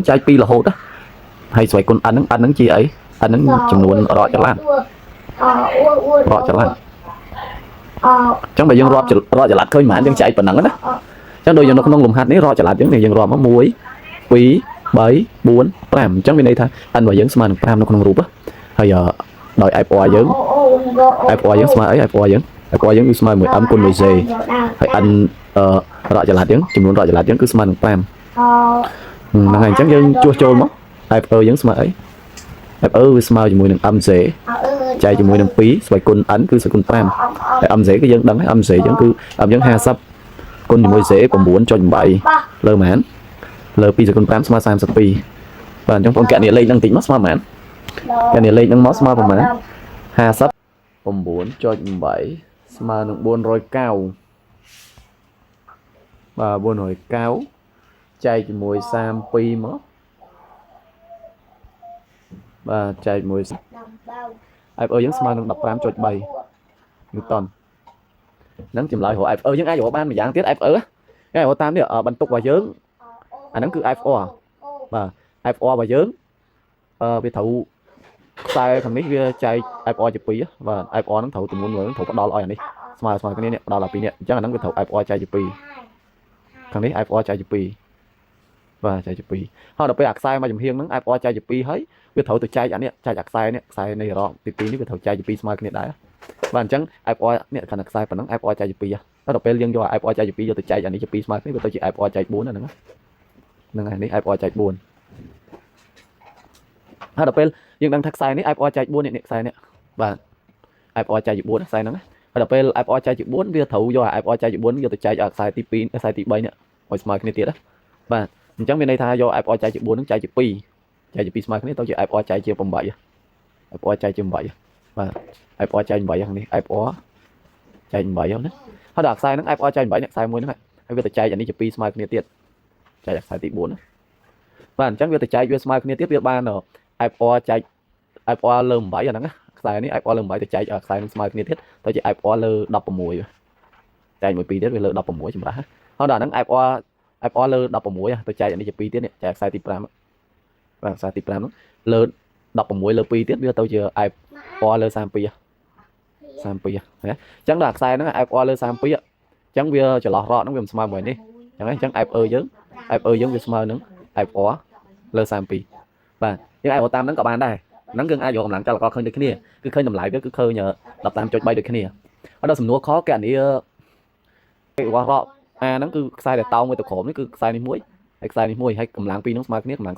ចែក2រហូតណាហើយស្វ័យគុណ n ហ្នឹង n ហ្នឹងជាអី n ហ្នឹងចំនួនរកចល័តរកចល័តអញ្ចឹងបើយើងរាប់រកចល័តឃើញប៉ុន្មានយើងចែកប៉ុណ្ណឹងណាអញ្ចឹងដូចយើងនៅក្នុងលំហាត់នេះរកចល័តយើងនេះយើងរាប់មក1 2 3 4 5អញ្ចឹងមានន័យថា n របស់យើងស្មើនឹង5នៅក្នុងរូបហើយដោយ FR យើង FR យើងស្មើអី FR យើង FR យើងគឺស្មើមួយ m គុណមួយ j ហើយ n អឺរកចល័តយើងចំនួនរកចល័តយើងគឺស្មើនឹង5ហ្នឹងហើយអញ្ចឹងយើងជួសចូលមក FE យើងស្មើអី FE វាស្មើជាមួយនឹង MJ ចែកជាមួយនឹង2ស្វ័យគុណ n គឺស្វ័យគុណ5ហើយ MJ គឺយើងដឹងហើយ MJ យើងគឺ M យើង50គុណជាមួយ J 9.8លើប៉ុន្មានលើ2ស្វ័យគុណ5ស្មើ32បាទអញ្ចឹងបងកណនីលេខហ្នឹងបន្តិចមកស្មើប៉ុន្មាន កណនីលេខហ្នឹងមកស្មើប៉ុន្មាន50 9.8ស្មើនឹង490បាទ490ចែកជាមួយ32មកបាទចែកមួយ FE យើងស្មើនឹង15.3 Newton ហ្នឹងចម្លើយរក FE យើងអាចរកបានម្យ៉ាងទៀត FE គេរកតាមនេះបន្ទុករបស់យើងអាហ្នឹងគឺ FR បាទ FR របស់យើងអឺវាត្រូវខ្សែខាងនេះវាចែក FR ជា2បាទ FR ហ្នឹងត្រូវទម្ងន់ហ្នឹងត្រូវផ្ដល់ឲ្យអានេះស្មើស្មើគ្នានេះផ្ដល់ឲ្យពីរនេះអញ្ចឹងអាហ្នឹងវាត្រូវ FR ចែកជា2ខាងនេះ FR ចែកជា2បាទចែកជា2ហើយដល់ពេលអាខ្សែមួយចំហៀងហ្នឹង FR ចែកជា2ហើយវាត្រូវទៅចែកអានេះចែកអាខ្សែនេះខ្សែនៃរកទី2នេះវាត្រូវចែកជា2ស្មើគ្នាដែរបាទអញ្ចឹង FR នេះខណៈខ្សែប៉ុណ្ណឹង FR ចែកជា2ហើយដល់ពេលយើងយក FR ចែកជា2យកទៅចែកអានេះជា2ស្មើគ្នាវាទៅជា FR ចែក4ហ្នឹងហ្នឹងហើយនេះ FR ចែក4ហើយដល់ពេលយើងដឹងថាខ្សែនេះ FR ចែក4នេះនេះខ្សែនេះបាទ FR ចែកជា4ខ្សែហ្នឹងហើយដល់ពេល FR ចែកជា4វាត្រូវយកអា FR ចែកជា4យកទៅចែកឲ្យខ្សែទី2ខ្សែទី3នេះឲ្យស្មើគ្នាទៀតណាបាទអញ្ចឹងមានន័យថាយក FR ចែកជា4ហ្នឹងចែកជា2ចែកជា2ស្មើគ្នាទៅជា FR ចែកជា8 FR ចែកជា8បាទ FR ចែក8ខាងនេះ FR ចែក8ហ្នឹងណាហើយដល់ខ្សែហ្នឹង FR ចែក8នេះខ្សែមួយហ្នឹងហើយវាទៅចែកអានេះជា2ស្មើគ្នាទៀតចែកខ្សែទី4ណាបាទអញ្ចឹងវាទៅចែកវាស្មើគ្នាទៀតវាបាន FR ចែក FR លើ8អាហ្នឹងណាខ្សែនេះ FR លើ8ទៅចែកឲ្យខ្សែនឹងស្មើគ្នាទៀតទៅជា FR លើ16ចែកមួយ2ទៀតវាលើ16ចម្រាស់ហើយដល់អាហ្នឹង FR FR លើ16ទៅចែកអានេះជា2ទៀតនេះចែកខ្សែទី5បាទខ្សែទី5ហ្នឹងលើ16លើ2ទៀតវាទៅជា FR លើ32 32ណាអញ្ចឹងដល់ខ្សែហ្នឹង FR លើ32អញ្ចឹងវាចន្លោះរកហ្នឹងវាមិនស្មើមួយនេះអញ្ចឹងអញ្ចឹង FE យើង FE យើងវាស្មើនឹង FR លើ32បាទយើងអាចរកតាមហ្នឹងក៏បានដែរហ្នឹងគឺអាចយកកម្លាំងចលករឃើញដូចគ្នាគឺឃើញតម្លៃវាគឺឃើញ15.3ដូចគ្នាហើយដល់សំណួរខកណនីរបស់រកអាហ្នឹងគឺខ្សែដែលតោងមួយទៅក្រោមនេះគឺខ្សែនេះមួយហើយខ្សែនេះមួយហើយកម្លាំងពីរហ្នឹងស្មើគ្នាកម្លាំង